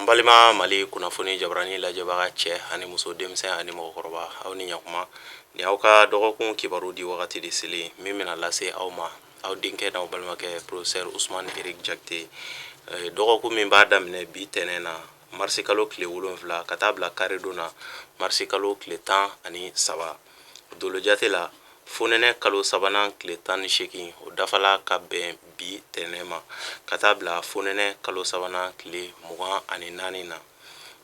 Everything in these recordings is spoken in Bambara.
Balima Mali kunnafoni jabarani lajɛbaga, cɛ ani muso, denmisɛn ani mɔgɔkɔrɔba, aw ni ɲakuma. Ni aw ka dɔgɔkun kibaru di wagati de selen min bɛna lase aw ma, aw denkɛ n'aw balimakɛ, professeur Ousmane Eric Diakité. Dɔgɔkun min b'a daminɛ bi tɛnɛn na, marisi kalo tile 7, ka taa bila karidon na, marisi kalo tile 13. Dolo jate la, fonɛnɛ kalo sabanan tile 18, o dafala ka bɛn bi tɛnɛn ma, ka taa bila fonɛnɛ kalo sabanan tile 24 na.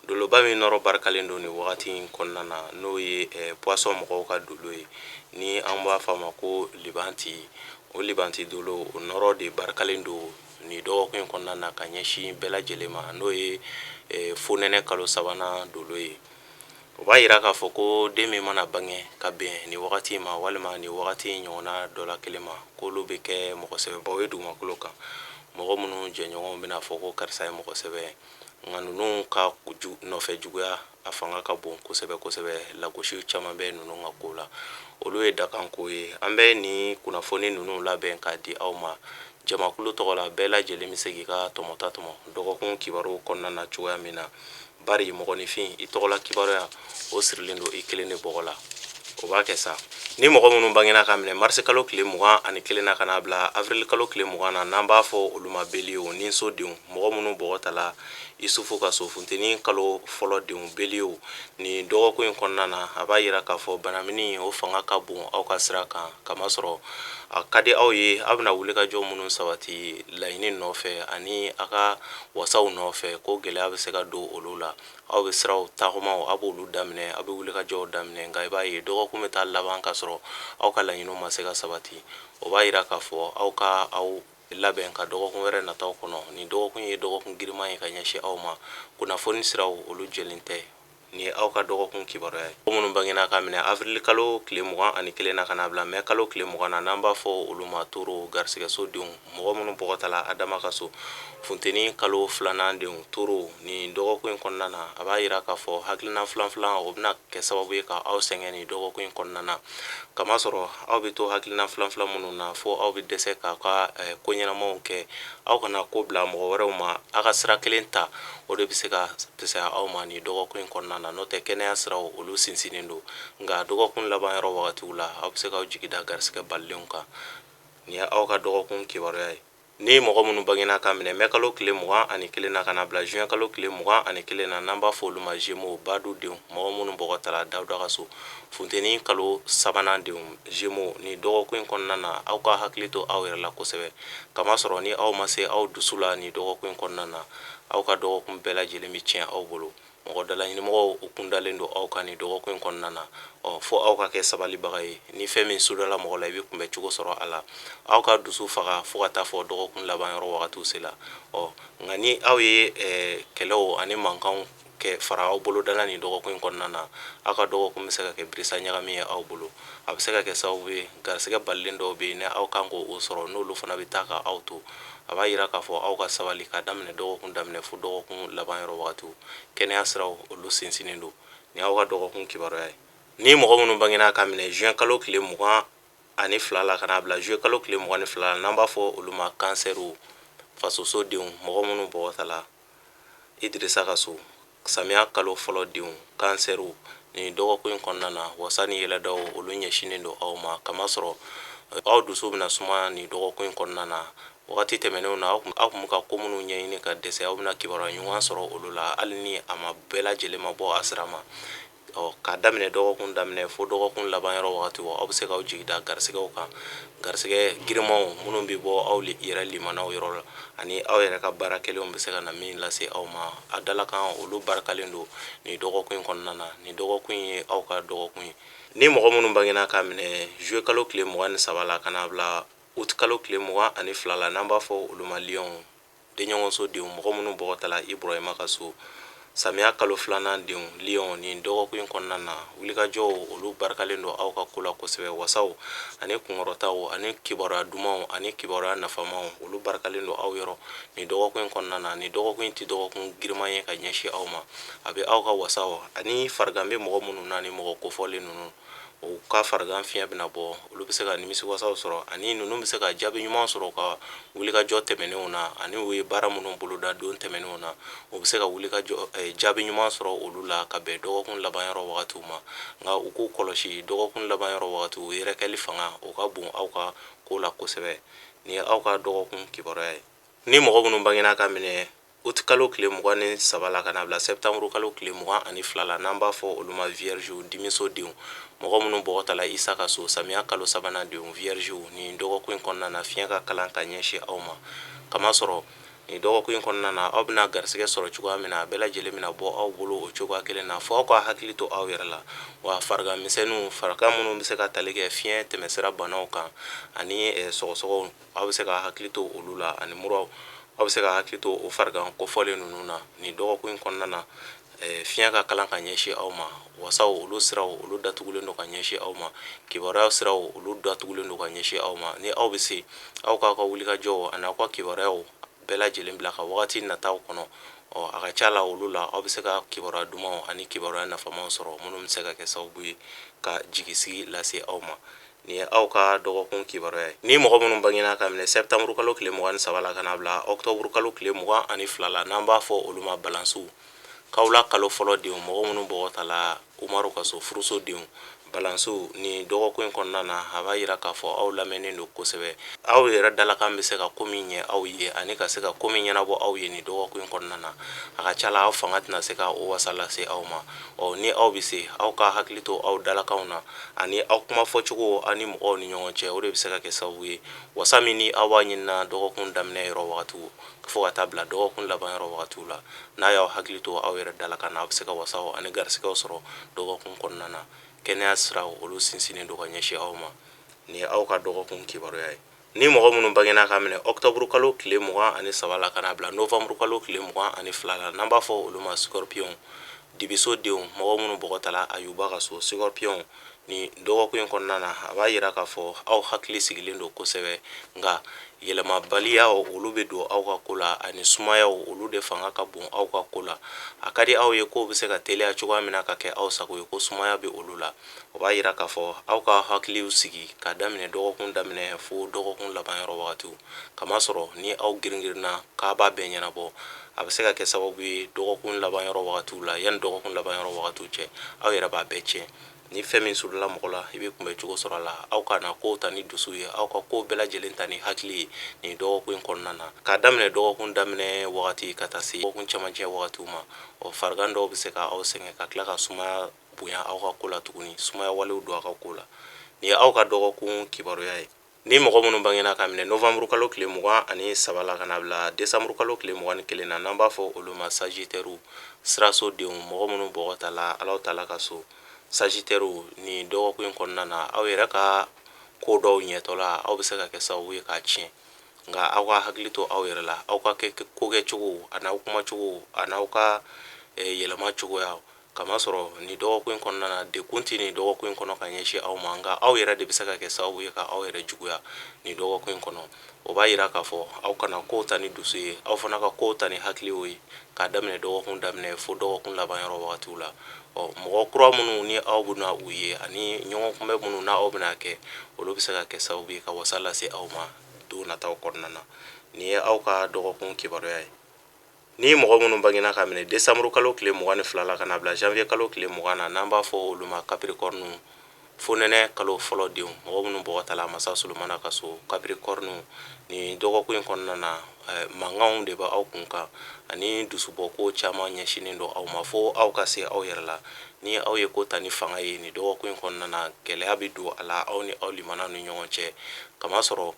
Doloba min nɔrɔ barikalen don nin wagati in kɔnɔna na, n'o ye poisson mɔgɔw ka dolo ye, ni an b'a fɔ a ma ko libanti, o libanti dolo, o nɔrɔ de barikalen don nin dɔgɔkun in kɔnɔna na ka ɲɛsin bɛɛ lajɛlen ma, n'o ye fonɛnɛ kalo sabanan dolo ye. O b'a yira k'a fɔ ko den min mana bange ka bɛn nin wagati ma, walima nin wagati in ɲɔgɔnna dɔ la kelen ma, k'olu bɛ kɛ mɔgɔ sɛbɛbaw ye dugumakolo kan, mɔgɔ minnu jɛɲɔgɔnw bɛna fɔ ko karisa ye mɔgɔ sɛbɛ ye. Nka ninnu ka nɔfɛ juguya, a fanga ka bon kosɛbɛ kosɛbɛ. Lagosi caman bɛ ninnu ka ko la, olu ye dakanko ye. An bɛ nin kunnafoni ninnu labɛn k'a di aw ma jamakulu tɔgɔ la. Bɛɛ lajɛlen bɛ se k'i ka tɔmɔta tɔmɔ dɔgɔkun kibaru kɔnɔna na cogoya min na, bari mɔgɔninfin, i tɔgɔla kibaruya, o sirilen don i kelen de bɔgɔ la. O b'a kɛ sa, ni mɔgɔ minnu bangena ka minɛ marisi kalo tile 21 na ka n'a bila avril kalo tile 20 na, n'an b'a fɔ olu ma bélier ni so denw, mɔgɔ minnu bɔgɔ tala Isufu ka so, funteni kalo fɔlɔ denw, bélier, nin dɔgɔkun in kɔnɔna na, a b'a yira k'a fɔ banamini, o fanga ka bon aw ka sira kan, kamasɔrɔ a ka di aw ye. Aw bɛna wulikajɔ minnu sabati laɲini nɔfɛ ani a ka wasaw nɔfɛ, ko gɛlɛya bɛ se ka don olu la. Aw bɛ siraw tagomaw, aw b'olu daminɛ, aw bɛ wulikajɔw daminɛ, nka i b'a ye dɔgɔkun bɛ taa laban ka sɔrɔ aw ka laɲiniw ma se ka sabati. O b'a yira k'a fɔ aw ka aw labɛn ka dɔgɔkun wɛrɛ nataw kɔnɔ. Nin dɔgɔkun ye dɔgɔkun giriman ye ka ɲɛsin aw ma. Kunnafoni siraw, olu jɛlen tɛ. Nin ye aw ka dɔgɔkun kibaruya ye. Minnu bangena ka minɛ avril kalo tile 21 na ka n'a bila mɛ kalo tile 20 na, n'an b'a fɔ olu ma toro, garisigɛso denw, mɔgɔ minnu bɔgɔ tala Adama ka so, funteni kalo filanan denw, toro, nin dɔgɔkun in kɔnɔna na, a b'a yira k'a fɔ hakilina filan filan, o bɛna kɛ sababu ye ka aw sɛgɛn nin dɔgɔkun in kɔnɔna na, kamasɔrɔ aw bɛ to hakilina filan filan minnu na fo aw bɛ dɛsɛ k'aw ka ko ɲɛnamaw kɛ. Aw kana ko bila mɔgɔ wɛrɛw ma, aw ka sira kelen ta, o de bɛ se ka fisaya aw ma nin dɔgɔkun in kɔnɔna na. N'o tɛ, kɛnɛya siraw, olu sinsinnen don, nka dɔgɔkun laban yɔrɔ wagatiw la, aw bɛ se k'aw jigi da garisigɛ balilenw kan. Nin ye aw ka dɔgɔkun kibaruya ye. Ni mɔgɔ minnu bangena ka minɛ mɛ kalo tile 21 na ka na bila juin kalo tile 21 na, n'an b'a fɔ olu ma Gémeaux, badu denw, mɔgɔ minnu bɔgɔ tala Dawuda ka so, funteni kalo sabanan denw, Gémeaux, ni dɔgɔkun in kɔnɔna na, aw ka hakili to aw yɛrɛ la kosɛbɛ, kamasɔrɔ ni aw ma se aw dusu la nin dɔgɔkun in kɔnɔna na, aw ka dɔgɔkun bɛɛ lajɛlen bɛ tiɲɛ aw bolo. Mɔgɔ dalaɲinimɔgɔw, u kun dalen don aw kan nin dɔgɔkun in kɔnɔna na. Ɔ fo aw ka kɛ sabalibaga ye. Ni fɛn min sudala mɔgɔ la, i bɛ kunbɛ cogo sɔrɔ a la. Aw ka dusu faga fo ka taa fɔ dɔgɔkun laban yɔrɔ wagatiw se la. Ɔ nka ni aw ye kɛlɛw ani mankanw kɛ fara aw bolo da la nin dɔgɔkun in kɔnɔna na, aw ka dɔgɔkun bɛ se ka kɛ birisa ɲagami ye aw bolo. A bɛ se ka kɛ sababu ye, garisigɛ balilen dɔw bɛ yen, ni aw kan k'o sɔrɔ, n'olu fana bɛ taa ka aw to. A b'a yira k'a fɔ aw ka sabali ka daminɛ dɔgɔkun daminɛ fo dɔgɔkun laban yɔrɔ wagatiw. Kɛnɛya siraw, olu sinsinnen don. Nin y'aw ka dɔgɔkun kibaruya ye. Ni mɔgɔ minnu bangena ka minɛ juin kalo tile 22 la ka n'a bila juillet kalo tile 22 la, n'an b'a fɔ olu ma kansɛriw, fasoso denw, mɔgɔ minnu bɔgɔ la Idirisa ka so, samiya kalo fɔlɔ denw, kansɛriw, nin dɔgɔkun in kɔnɔna na, wasa ni yɛlɛdaw, olu ɲɛsinnen don aw ma, kamasɔrɔ aw dusu bɛna suma nin dɔgɔkun in kɔnɔna na. Wagati tɛmɛnenw na, aw tun bɛ ka ko minnu ɲɛɲini ka dɛsɛ, aw bɛna kibaruya ɲuman sɔrɔ olu la, hali ni a ma bɛɛ lajɛlen ma bɔ a sira ma. Ɔ k'a daminɛ dɔgɔkun daminɛ fo dɔgɔkun laban yɔrɔ wagati, aw bɛ se k'aw jigi da garisigɛw kan, garisigɛ girimanw minnu bɛ bɔ aw yɛrɛ limanaw yɔrɔ la, ani aw yɛrɛ ka baara kɛlenw bɛ se ka na min lase aw ma. A dalakan, olu barikalen don nin dɔgɔkun in kɔnɔna na. Nin dɔgɔkun ye aw ka dɔgɔkun ye. Ni mɔgɔ minnu bangena k'a minɛ juillet kalo tile 23 la ka n'a bila août kalo tile 22 la, n'an b'a fɔ olu ma lion, denɲɔgɔnso denw, mɔgɔ minnu bɔgɔ tala Iburahima ka so, samiya kalo filanan denw, lion, nin dɔgɔkun in kɔnɔna na, wulikajɔw, olu barikalen don aw ka ko la kosɛbɛ. Wasaw ani kunkɔrɔtaw ani kibaruya dumanw ani kibaruya nafamaw, olu barikalen don aw yɔrɔ nin dɔgɔkun in kɔnɔna na. Nin dɔgɔkun in tɛ dɔgɔkun giriman ye ka ɲɛsin aw ma. A bɛ aw ka wasaw ani farigan bɛ mɔgɔ minnu na, ni mɔgɔ kofɔlen ninnu. U ka farigan fiɲɛ bɛna bɔ, olu bɛ se ka nimisiwasaw sɔrɔ, ani ninnu bɛ se ka jaabi ɲuman sɔrɔ ka wulikajɔ tɛmɛnenw na, ani u ye baara minnu boloda don tɛmɛnenw na, u bɛ se ka wulikajɔ jaabi ɲuman sɔrɔ olu la ka bɛn dɔgɔkun laban yɔrɔ wagatiw ma. Nka u k'u kɔlɔsi dɔgɔkun laban yɔrɔ wagatiw, yɛrɛkɛli fanga o ka bon aw ka ko la kosɛbɛ. Nin ye aw ka dɔgɔkun kibaruya ye. Ni mɔgɔ minnu bangena ka minɛ uti kalo tile 23 la ka na bila sɛptanburu kalo tile 22 la, n'an b'a fɔ olu ma viergew, dimiso denw, mɔgɔ minnu bɔgɔ tala Isa ka so, samiya kalo sabanan denw, viergew, nin dɔgɔkun in kɔnɔna na, fiɲɛ ka kalan ka ɲɛsin aw ma. Kamasɔrɔ nin dɔgɔkun in kɔnɔna na, aw bɛna garisɛgɛ sɔrɔ cogoya min na, a bɛɛ lajɛlen bɛna bɔ aw bolo o cogoya kelen na, fo aw ka hakili to aw yɛrɛ la. Wa farigan misɛnninw, farigan minnu bɛ se ka tali kɛ fiɲɛ tɛmɛsira banaw kan ani sɔgɔsɔgɔw, aw bɛ se ka hakili to olu la, ani muraw, aw bɛ se ka hakili to o farigan kofɔlen ninnu na. Nin dɔgɔkun in kɔnɔna na, fiɲɛ ka kalan ka ɲɛsin aw ma, wasaw olu siraw olu datugulen don ka ɲɛsin aw ma, kibaruya siraw olu datugulen don ka ɲɛsin aw ma. Ni aw bɛ se, aw k'aw ka wulikajɔw ani aw ka kibaruyaw bɛɛ lajɛlen bila ka wagati nataw kɔnɔ. Ɔ, a ka ca la olu la, aw bɛ se ka kibaruya dumanw ani kibaruya nafamaw sɔrɔ minnu bɛ se ka kɛ sababu ye ka jigisigi lase aw ma. Nin ye aw ka dɔgɔkun kibaruya ye. Ni mɔgɔ minnu bangena ka minɛ sɛptanburu kalo tile 23 la ka na bila ɔkutɔburu kalo tile 22 la, n'an b'a fɔ olu ma balansiw, kawula kalo fɔlɔ denw, mɔgɔ minnu bɔgɔ tala Umaru ka so, furuso denw, balansiw, nin dɔgɔkun in kɔnɔna na, a b'a yira k'a fɔ aw lamɛnnen don kosɛbɛ. Aw yɛrɛ dalakan bɛ se ka ko min ɲɛ aw ye ani ka se ka ko min ɲɛnabɔ aw ye nin dɔgɔkun in kɔnɔna na, a ka ca la aw fanga tɛna se ka o wasa lase aw ma. Ɔ, ni aw bɛ se, aw ka hakili to aw dalakanw na ani aw kuma fɔcogo aw ni mɔgɔw ni ɲɔgɔn cɛ, o de bɛ se ka kɛ sababu ye wasa min ni aw b'a ɲinina dɔgɔkun daminɛ yɔrɔ wagatiw fo ka taa bila dɔgɔkun laban yɔrɔ wagatiw la. N'a y'aw hakili to aw yɛrɛ dalakan na, aw bɛ se ka wasaw ani garisigɛw sɔrɔ dɔgɔkun kɔnɔna na. Kɛnɛya siraw olu sinsinnen don ka ɲɛsin aw ma. Nin ye aw ka dɔgɔkun kibaruya ye. Ni mɔgɔ minnu bangena ka minɛ ɔkutɔburu kalo tile 23 la ka na bila novanburu kalo tile 22 la, n'an b'a fɔ olu ma scorpion, dibiso denw, mɔgɔ minnu bɔgɔ tala Ayuba ka so, scorpion, nin dɔgɔkun in kɔnɔna na, a b'a yira k'a fɔ aw hakili sigilen don kosɛbɛ. Nka yɛlɛmabaliyaw olu bɛ don aw ka ko la, ani sumayaw olu de fanga ka bon aw ka ko la. A ka di aw ye kow bɛ se ka teliya cogoya min na ka kɛ aw sago ye, ko sumaya bɛ olu la. O b'a yira k'a fɔ aw ka hakiliw sigi ka daminɛ dɔgɔkun daminɛ fo dɔgɔkun laban yɔrɔ wagatiw, kamasɔrɔ ni aw giringirinna k'a b'a bɛɛ ɲɛnabɔ, a bɛ se ka kɛ sababu ye dɔgɔkun laban yɔrɔ wagatiw la, yanni dɔgɔkun laban yɔrɔ wagatiw cɛ, aw yɛrɛ b'a bɛɛ tiɲɛ. Ni fɛn min surula mɔgɔ la, i bɛ kunbɛ cogo sɔrɔ a la. Aw kana kow ta ni dusu ye, aw ka kow bɛɛ lajɛlen ta ni hakili ye nin dɔgɔkun in kɔnɔna na, k'a daminɛ dɔgɔkun daminɛ wagati ka taa se dɔgɔkun cɛmancɛ wagatiw ma. Ɔ, farigan dɔw bɛ se ka aw sɛgɛn ka tila ka sumaya bonya aw ka ko la tuguni, sumaya walew don aw ka ko la. Nin ye aw ka dɔgɔkun kibaruya ye. Ni mɔgɔ minnu bangena ka minɛ novanburu kalo tile 23 la ka na bila desanburu kalo tile 21 na, n'an b'a fɔ olu ma sagitɛriw, siraso denw, mɔgɔ minnu bɔgɔ tala Alahu taala ka so, sagitɛriw, nin dɔgɔkun in kɔnɔna na, aw yɛrɛ ka ko dɔw ɲɛtɔla, aw bɛ se ka kɛ sababu ye k'a tiɲɛ. Nka aw ka hakili to aw yɛrɛ la, aw ka ko kɛcogo a n'aw kumacogo a n'aw ka yɛlɛma cogoya, kamasɔrɔ nin dɔgɔkun in kɔnɔna na, dekun tɛ nin dɔgɔkun in kɔnɔ ka ɲɛsin aw ma, nka aw yɛrɛ de bɛ se ka kɛ sababu ye ka aw yɛrɛ juguya nin dɔgɔkun in kɔnɔ. O b'a yira k'a fɔ aw kana kow ta ni dusu ye, aw fana ka kow ta ni hakiliw ye, k'a daminɛ dɔgɔkun daminɛ fo dɔgɔkun laban yɔrɔ wagatiw la. Ɔ, mɔgɔ kura minnu ni aw bɛna u ye ani ɲɔgɔn kunbɛn minnu n'aw bɛna kɛ, olu bɛ se ka kɛ sababu ye ka wasa lase aw ma don nataw kɔnɔna na. Nin ye aw ka dɔgɔkun kibaruya ye. Ni mɔgɔ minnu bangena ka minɛ desanburu kalo tile 22 la ka na bila janvier kalo tile 20 na, n'an b'a fɔ olu ma capricorne, fonɛnɛ kalo fɔlɔ denw, mɔgɔ minnu bɔgɔ tala masa Solomana ka so, capricorne, nin dɔgɔkun in kɔnɔna na, mankanw de bɛ aw kun kan ani dusubɔko caman ɲɛsinnen don aw ma, fo aw ka se aw yɛrɛ la. Ni aw ye ko ta ni fanga ye nin dɔgɔkun in kɔnɔna na, gɛlɛya bɛ don a la aw ni aw limanaw ni ɲɔgɔn cɛ, kamasɔrɔ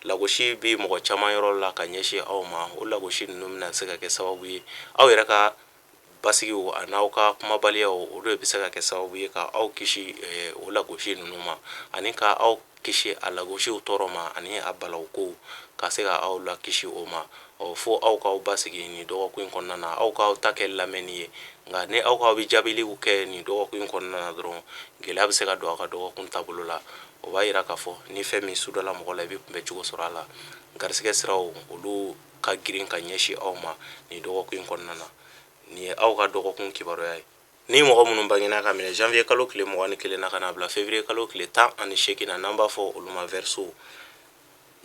lagosi bɛ mɔgɔ caman yɔrɔ la ka ɲɛsin aw ma. O lagosi ninnu bɛna se ka kɛ sababu ye aw yɛrɛ ka basigiw a n'aw ka kumabaliyaw, olu de bɛ se ka kɛ sababu ye ka aw kisi o lagosi ninnu ma, ani ka aw kisi a lagosiw tɔɔrɔ ma ani a balawu kow ka se ka aw lakisi o ma. Ɔ, fo aw k'aw basigi nin dɔgɔkun in kɔnɔna na, aw k'aw ta kɛ lamɛnni ye. Nka ni aw k'aw bɛ jaabiliw kɛ nin dɔgɔkun in kɔnɔna na dɔrɔn, gɛlɛya bɛ se ka don aw ka dɔgɔkun taabolo la. O b'a yira k'a fɔ ni fɛn min sudala mɔgɔ la, i bɛ kunbɛ cogo sɔrɔ a la. Garisɛgɛ siraw olu ka girin ka ɲɛsin aw ma nin dɔgɔkun in kɔnɔna na. Nin ye aw ka dɔgɔkun kibaruya ye. Ni mɔgɔ minnu bangena ka minɛ janvier kalo tile 21 na ka na bila février kalo tile 18 na, n'an b'a fɔ olu ma Verseau,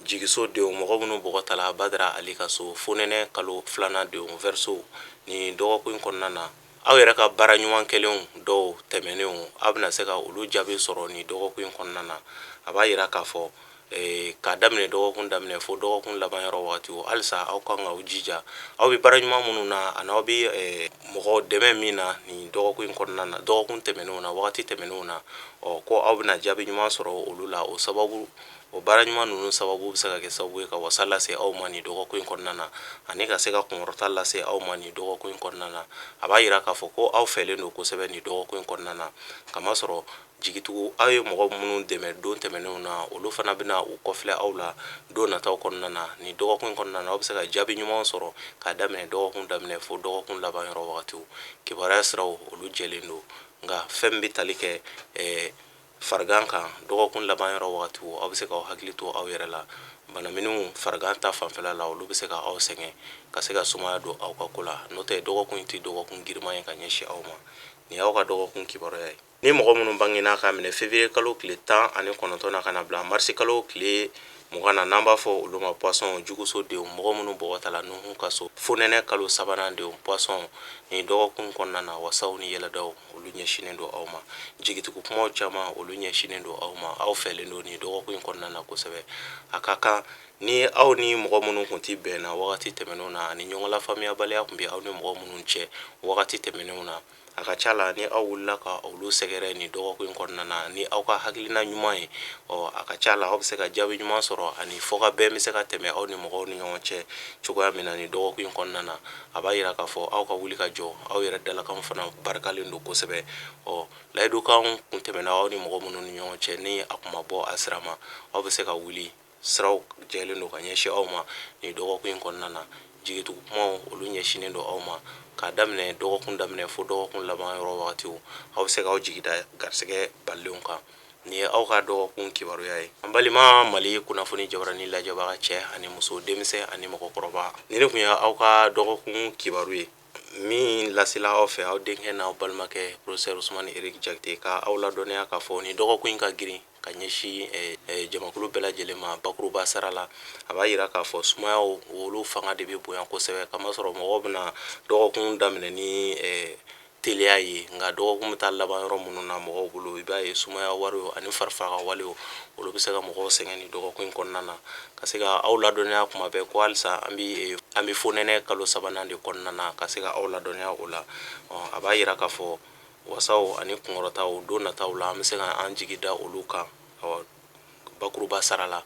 jigiso denw, mɔgɔ minnu bɔgɔ tala Badara Ali ka so, fonɛnɛ kalo filanan denw, Verseau, nin dɔgɔkun in kɔnɔna na, aw yɛrɛ ka baara ɲuman kɛlenw dɔw tɛmɛnenw, aw bɛna se ka olu jaabi sɔrɔ nin dɔgɔkun in kɔnɔna na. A b'a yira k'a fɔ k'a daminɛ dɔgɔkun daminɛ fo dɔgɔkun laban yɔrɔ wagati, halisa aw kan k'aw jija aw bɛ baara ɲuman minnu na ani aw bɛ mɔgɔ dɛmɛ min na nin dɔgɔkun in kɔnɔna na, dɔgɔkun tɛmɛnenw na, wagati tɛmɛnenw na, ɔ ko aw bɛna jaabi ɲuman sɔrɔ olu la. O sababu, o baara ɲuman ninnu sababu bɛ se ka kɛ sababu ye ka wasa lase aw ma nin dɔgɔkun in kɔnɔna na, ani ka se ka kunkɔrɔta lase aw ma nin dɔgɔkun in kɔnɔna na. A b'a yira k'a fɔ ko aw fɛlen don kosɛbɛ nin dɔgɔkun in kɔnɔna na, kamasɔrɔ jigitugu aw ye mɔgɔ minnu dɛmɛ don tɛmɛnenw na, olu fana bɛna u kɔfilɛ aw la don nataw kɔnɔna na. Nin dɔgɔkun in kɔnɔna na, aw bɛ se ka jaabi ɲuman sɔrɔ k'a daminɛ dɔgɔkun daminɛ fo dɔgɔkun laban yɔrɔ wagatiw. Kibaruya siraw olu jɛlen don, nka fɛn min bɛ tali kɛ farigan kan dɔgɔkun laban yɔrɔ wagatiw, aw bɛ se k'aw hakili to aw yɛrɛ la. Bana minnu farigan ta fanfɛla la, olu bɛ se ka aw sɛgɛn ka se ka sumaya don aw ka ko la. N'o tɛ, dɔgɔkun in tɛ dɔgɔkun girinman ye ka ɲɛsin aw ma. Nin y'aw ka dɔgɔkun kibaruya ye. Ni mɔgɔ minnu bangena k'a minɛ février kalo tile 19 na ka na bila marisi kalo tile 20 na, n'an b'a fɔ olu ma Poisson, juguso denw, mɔgɔ minnu bɔgɔ tala Nuhu ka so, fonɛnɛ kalo sabanan denw, Poisson, nin dɔgɔkun kɔnɔna na, wasaw ni yɛlɛdaw olu ɲɛsinnen don aw ma. Jigitugu kumaw caman olu ɲɛsinnen don aw ma. Aw fɛlen don nin dɔgɔkun in kɔnɔna na kosɛbɛ. A ka kan ni aw ni mɔgɔ minnu tun tɛ bɛn na wagati tɛmɛnenw na, ani ɲɔgɔn lafaamuyabaliya tun bɛ aw ni mɔgɔ minnu cɛ wagati tɛmɛnenw na, a ka ca la ni aw wulila ka olu sɛgɛrɛ nin dɔgɔkun in kɔnɔna na ni aw ka hakilina ɲuman ye, ɔ a ka ca la aw bɛ se ka jaabi ɲuman sɔrɔ, ani fɔkabɛn bɛ se ka tɛmɛ aw ni mɔgɔw ni ɲɔgɔn cɛ cogoya min na nin dɔgɔkun in kɔnɔna na. A b'a yira k'a fɔ aw ka wuli ka jɔ, aw yɛrɛ dalakan fana barikalen don kosɛbɛ. Ɔ layidukanw kun tɛmɛna aw ni mɔgɔ minnu ni ɲɔgɔn cɛ, ni a kun ma bɔ a sira ma, aw bɛ se ka wuli. Siraw jɛlen don ka ɲɛsin aw ma nin dɔgɔkun in kɔnɔna na. Jigitugu kumaw olu ɲɛsinnen don aw ma k'a daminɛ dɔgɔkun daminɛ fo dɔgɔkun laban yɔrɔ wagatiw. Aw bɛ se k'aw jigi da garisɛgɛ balilenw kan. Nin ye aw ka dɔgɔkun kibaruya ye. An balima Mali kunnafoni jabarani lajɛbaga cɛ ani muso, denmisɛn ani mɔgɔkɔrɔba, nin de tun ye aw ka dɔgɔkun kibaru ye min lasela aw fɛ, aw denkɛ n'aw balimakɛ professeur Usumani Eric Jakite, ka aw ladɔnniya k'a fɔ nin dɔgɔkun in ka girin ka ɲɛsin jamakulu bɛɛ lajɛlen ma bakuruba sara la. A b'a yira k'a fɔ sumayaw olu fanga de bɛ bonya kosɛbɛ, kamasɔrɔ mɔgɔw bɛna dɔgɔkun daminɛ ni teliya ye, nka dɔgɔkun bɛ taa laban yɔrɔ minnu na mɔgɔw bolo, i b'a ye sumaya wariw ani farifaga walew olu bɛ se ka mɔgɔw sɛgɛn nin dɔgɔkun in kɔnɔna na. Ka se ka aw ladɔnniya kuma bɛɛ ko halisa an bɛ fonɛnɛ kalo sabanan de kɔnɔna na, ka se ka aw ladɔnniya o la. A b'a yira k'a fɔ wasaw ani kunkɔrɔtaw don nataw la, an bɛ se ka an jigi da olu kan bakuruba sara la.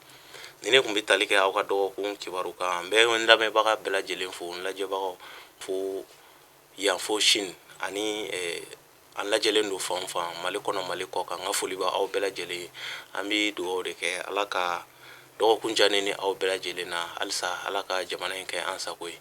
Ni ne tun bɛ tali kɛ aw ka dɔgɔkun kibaru kan. N bɛ n lamɛnbaga bɛɛ lajɛlen fo, n lajɛbagaw fo yan fo Chine, ani an lajɛlen don fan o fan, Mali kɔnɔ, Mali kɔ kan. N ka foli bɛ aw bɛɛ lajɛlen ye. An bɛ dugawu de kɛ, Ala ka dɔgɔkun diya ne ni aw bɛɛ lajɛlen na. Halisa Ala ka jamana in kɛ an sago ye.